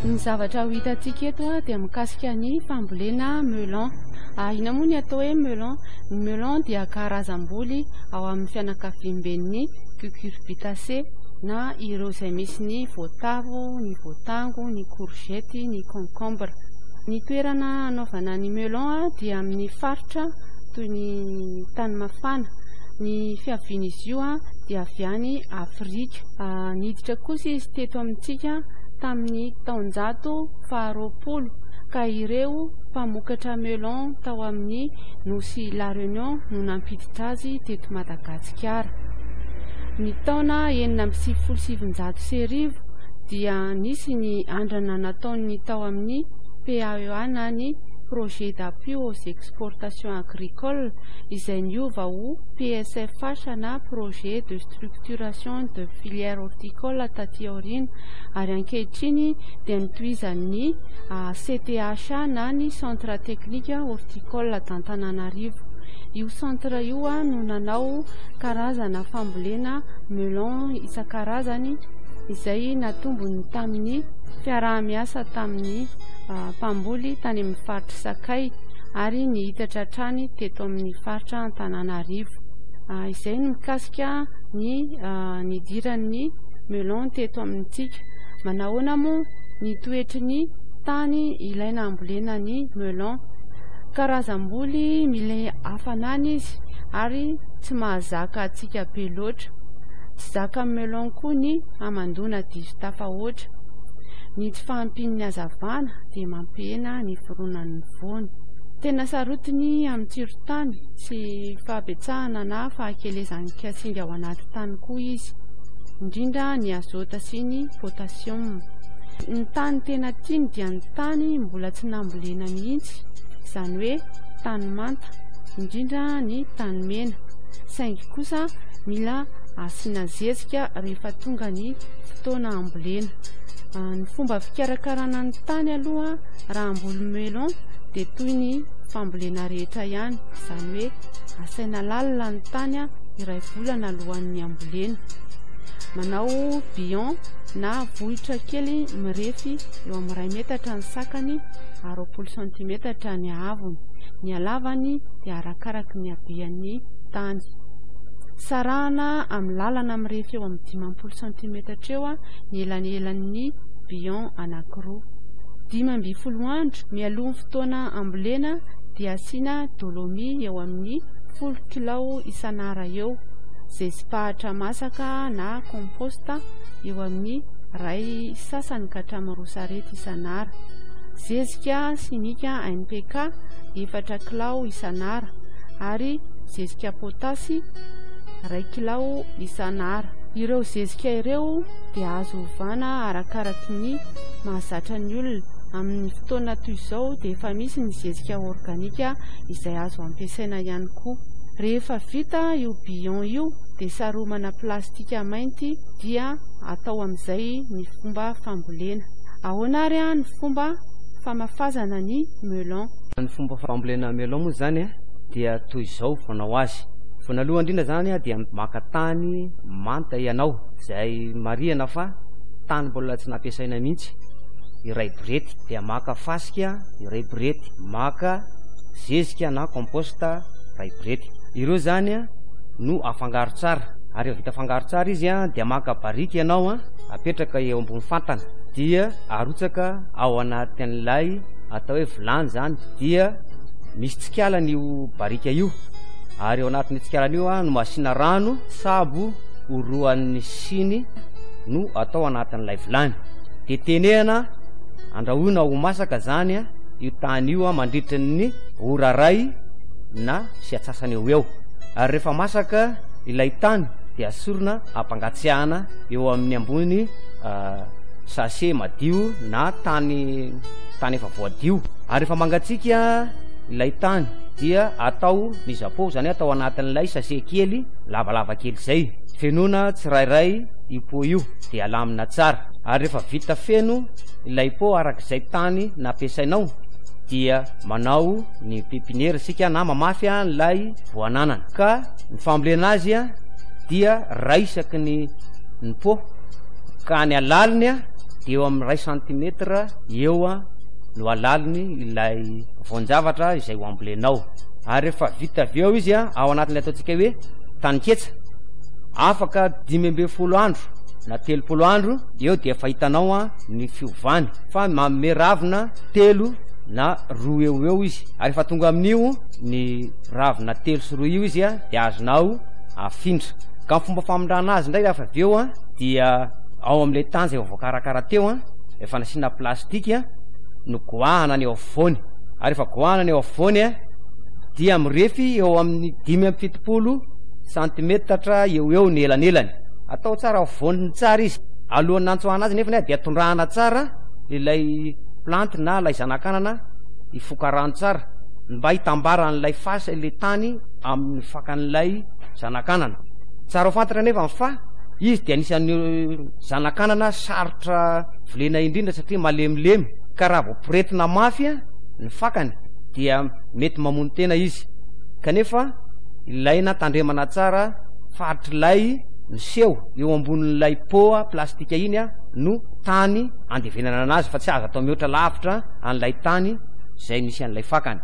Ny zavatra ho hitantsika eto dia mikasika ny fambolena melon. Inona moa ny atao hoe melon? Ny melon dia karazam-boly ao amin'ny fianakaviamben'ny cucurbitacées na ireo izay misy ny voatavo, ny voatango, ny courgette, ny concombre. Ny toerana hanaovana ny melon dia amin'ny faritra toy ny tany mafana. Ny fiavian'izy io dia avy any Afrika. Niditra kosa izy teto amintsika tamin'ny taonjato faharoapolo ka ireo mpamokatra melon tao amin'ny nosy La Réunion no nampiditra azy teto Madagasikara. Ny taona 1996 dia nisy ny andrana nataon'ny tao amin'ny PAEA na ny Projet d'appui aux exportations agricoles izay niova ho PSFH na Projet de structuration de filière horticole taty aoriana ary ankehitriny dia notohizan'ny CTHA na ny Centre Technique Horticole d'Antananarivo. Io centre io no nanao karazana fambolena melon isan-karazany izay natombony tamin'ny fiaraha-miasa tamin'ny mpamboly tany amin'ny faritry Sakay ary nihitatra hatrany teto amin'ny faritra Antananarivo. Izay no mikasika ny nidiran'ny melon teto amintsika. Manahoana moa ny toetry ny tany ilaina hambolena ny melon? Karazam-boly mila hafanana izy ary tsy mahazaka hatsiaka be loatra. Tsy zakan'ny melon koa ny hamandoana diso tafahoatra. Ny tsy fahampian'ny hazavana dia mampihena ny fironan'ny voany. Tena sarotiny amin'ny tsiron-tany sy fahabetsahana na fahakelezan'ny kasinga ao anaty tany koa izy, indrindra ny azôta sy ny pôtasiôma. Ny tany tena tiany dia ny tany mbola tsy nambolena mihitsy, izany hoe tany manta, indrindra ny tany mena. Saingy kosa mila asiana zezika rehefa tonga ny fotoana hambolena. Ny fomba fikarakarana ny tany aloha raha hamboly melon dia toy ny fambolena rehetra ihany, izany hoe asaina lalina ny tany iray volana alohan'ny hambolena. Manao billon na vohitra kely mirefy eo amin'ny iray metatra ny sakany ary 20 santimetatra ny haavony. Ny halavany dia arakaraky ny habean'ny tany. Sarahana amin'ny lalana mirefy eo amin'ny 50 santimetatra eo ny elanelan'ny billon anankiroa. 15 andro mialoha ny fotoana hambolena dia asiana dolomie eo amin'ny 10 kilao isan'ara eo, zezi-pahatra masaka na compost eo amin'ny iray sasany ka hatramin'ny roa sarety isan'ara, zezika simika NPK efatra kilao isan'ara ary zezika potasy iray kilao isan'ara. Ireo zezika ireo dia azo ovana arakaraky ny mahazatra ny olona. Amin'ny fotoana toy izao dia efa misy ny zezika organika izay azo ampiasaina ihany koa. Rehefa vita io billon io dia saromana plastika mainty dia atao amin'izay ny fomba fambolena. Ahoana ary ny fomba famafazana ny melon? Ny fomba fambolena melon moa izany dia toy izao fanao azy. Voalohany indrindra izany dia maka tany manta ianao, izay marihana fa tany mbola tsy nampiasaina mihitsy, iray borety, dia maka fasika iray borety, maka zezika na compost iray borety. Ireo izany no afangaro tsara, ary rehefa vita fangaro tsara izy dia maka barika ianao apetraka eo ambony fatana, dia arotsaka ao anatin'ilay atao hoe vilany izany, dia misy tsikalany io barika io, ary ao anatin'io tsikalany io no asiana rano sabo oroan'ny siny no atao anatin'ilay vilany, dia tenehana andrahoina ho masaka izany io tany io mandritra ny ora iray na sy atsasany eo ho eo, ary rehefa masaka ilay tany dia asorina ampangatsiahana eo amin'ny ambony sachet madio na tany tany efa voadio, ary rehefa mangatsiaka ilay tany dia atao mise à pot, izany hoe atao anatin'ilay sachet kely lavalava kely izay, fenoina tsirairay io pot io dia alamina tsara, ary rehefa vita feno ilay pot araka izay tany nampiasainao dia manao ny pepiniera isika na mamafy an'ilay voananana, ka ny fambolena azy dia ray isaky ny ny pot, ka ny alaliny. dia eo amin'ny iray centimètre eo no halaliny ilay voan-javatra izay ho ambolenao. Ary rehefa vita avy eo izy ao anatin'ilay ataontsika hoe taninketsa, afaka 15 andro na 30 andro eo dia efa hitanao ny fiovany fa manome ravina telo na roa eo ho eo izy. Ary efa tonga amin'io ny ravina telo sy roa io izy dia azonao afindra. Ka ny fomba famindrana azy indray rehefa avy eo dia ao amin'ilay tany izay efa voakarakara teo, efa nasiana plastika, no goahana ny eo afovoany. Ary efa goahana ny eo afovoany dia mirefy eo amin'ny 75 santimetatra eo eo ny elanelany. Atao tsara afovoany tsara izy. Alohan'ny nantsoahana azy nefany dia tondrahana tsara ilay planty na ilay zanakanana hifoka rano tsara mba hitambaran'ilay fasy ilay tany amin'ny fakan'ilay zanakanana. Tsara ho fantatra nefa fa izy dia anisan'ny zanakanana sarotra volena indrindra satria malemilemy ka raha vao poretina mafy ny fakany dia mety mamono tena izy. Kanefa ilaina tandremana tsara faritr'ilay miseho eo ambonin'ilay pot plastika iny no tany andevenana anazy fa tsy azo atao mihoatra lavitra an'ilay tany izay misy an'ilay fakany.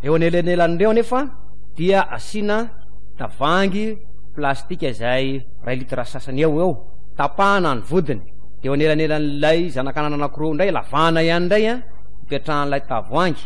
Eo anelanelan'ireo anefa dia asiana tavoahangy plastika izay iray litre sasany eo ho eo, tapahana ny vodiny, dia eo anelanelan'ilay zanakanana anankiroa indray lavahana ihany indray ipetrahan'ilay tavoahangy,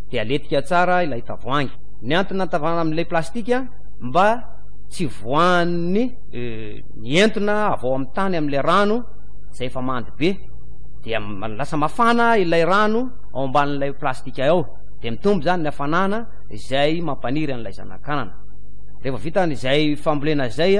dia aletika tsara ilay tavoahangy. Ny antony nantavahana amin'ilay plastika mba tsy voahan'ny ny entona avy ao amin'ny tany amin'ilay rano izay efa mando be, dia lasa mafana ilay rano ao ambanin'ilay plastika ao, dia mitombo izany ny hafanana izay mampaniry an'ilay zanakanana. Rehefa vita izay fambolena izay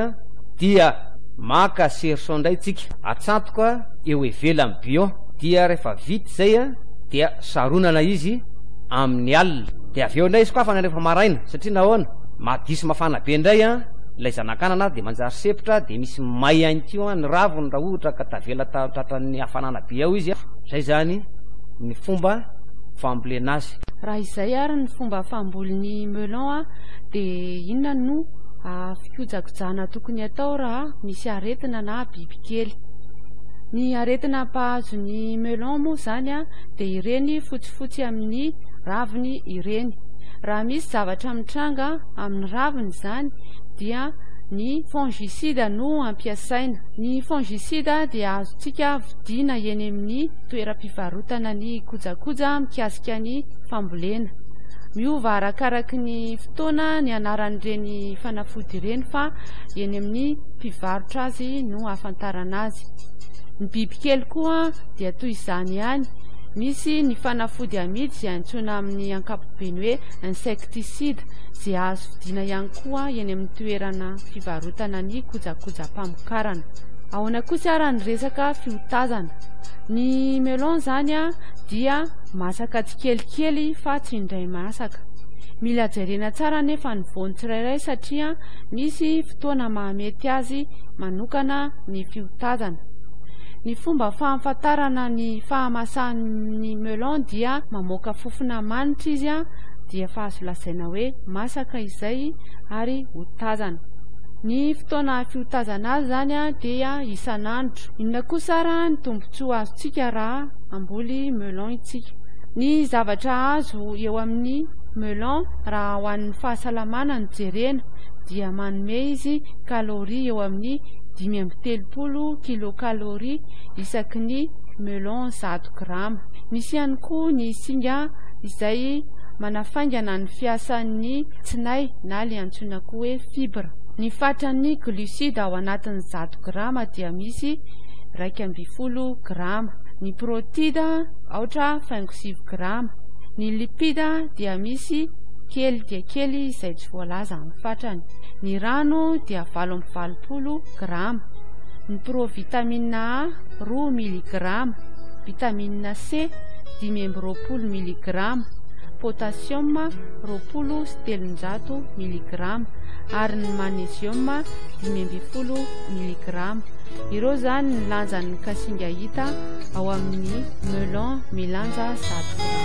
dia maka cerceau indray tsika, atsatoka eo ivelan'ny bio, dia rehefa vita izay dia saronana izy amin'ny alina, dia avy eo indray sokafana rehefa maraina, satria nahoana? Madiso mafana be indray ilay zanakanana dia manjary sepotra, dia misy may ihany koa ny raviny raha ohatra ka tavela tratran'ny hafanana be ao izy. Izay izany ny fomba fambolena azy. Raha izay ary ny fomba famboly ny melon dia inona no fikojakojana tokony atao raha misy aretina na bibikely? Ny aretina mpahazo ny melon moa izany dia ireny fotsifotsy amin'ny raviny ireny. Raha misy zavatra mitranga amin'ny raviny izany dia ny fongicide no ampiasaina. Ny fongicide dia azontsika vidiana eny amin'ny toeram-pivarotana ny kojakoja mikasika ny fambolena. Miova arakaraky ny fotoana ny anaran'ireny fanafody ireny fa eny amin'ny mpivarotra azy no ahafantarana azy. Ny bibikely koa dia toy izany ihany. Misy ny fanafody amidy izay antsoina amin'ny ankapobeny hoe insecticide izay azo vidiana ihany koa eny amin'ny toerana fivarotana ny kojakojam-pamokarana. Ahoana kosa ary ny resaka fiotazana? Ny melon izany dia masaka tsikelikely fa tsy indray masaka. Mila jerena tsara anefa ny voany tsirairay satria misy fotoana mahamety azy manokana ny fiotazana. Ny fomba fahafantarana ny fahamasahan'ny melon dia mamoaka fofona manitra izy dia efa azo lazaina hoe masaka izay ary hotazana. Ny fotoana fiotazana azy izany dia isan'andro. Inona kosa ary ny tombontsoa azontsika raha hamboly melon isika? Ny zavatra azo eo amin'ny melon raha ho an'ny fahasalamana no jerena dia manome izy calorie eo amin'ny 35 kilocalorie isaky ny melon 100 grama. Misy ihany koa ny singa izay manafaingana ny fiasan'ny tsinay na ilay antsoina koa hoe fibre. Ny fatran'ny glucide ao anatin'ny 100 grama dia misy 11 grama. Ny protide 8,9 grama. Ny lipide dia misy kely dia kely izay tsy voalaza amin'ny fatrany. Ny rano dia 88 grama. Ny provitamine A 2 miligrama, vitamine C 25 miligrama, potassium 320 miligrama ary ny magnésium 15 miligrama. Ireo izany ny lanjan'ny kasinga hita ao amin'ny melon milanja 100 grama.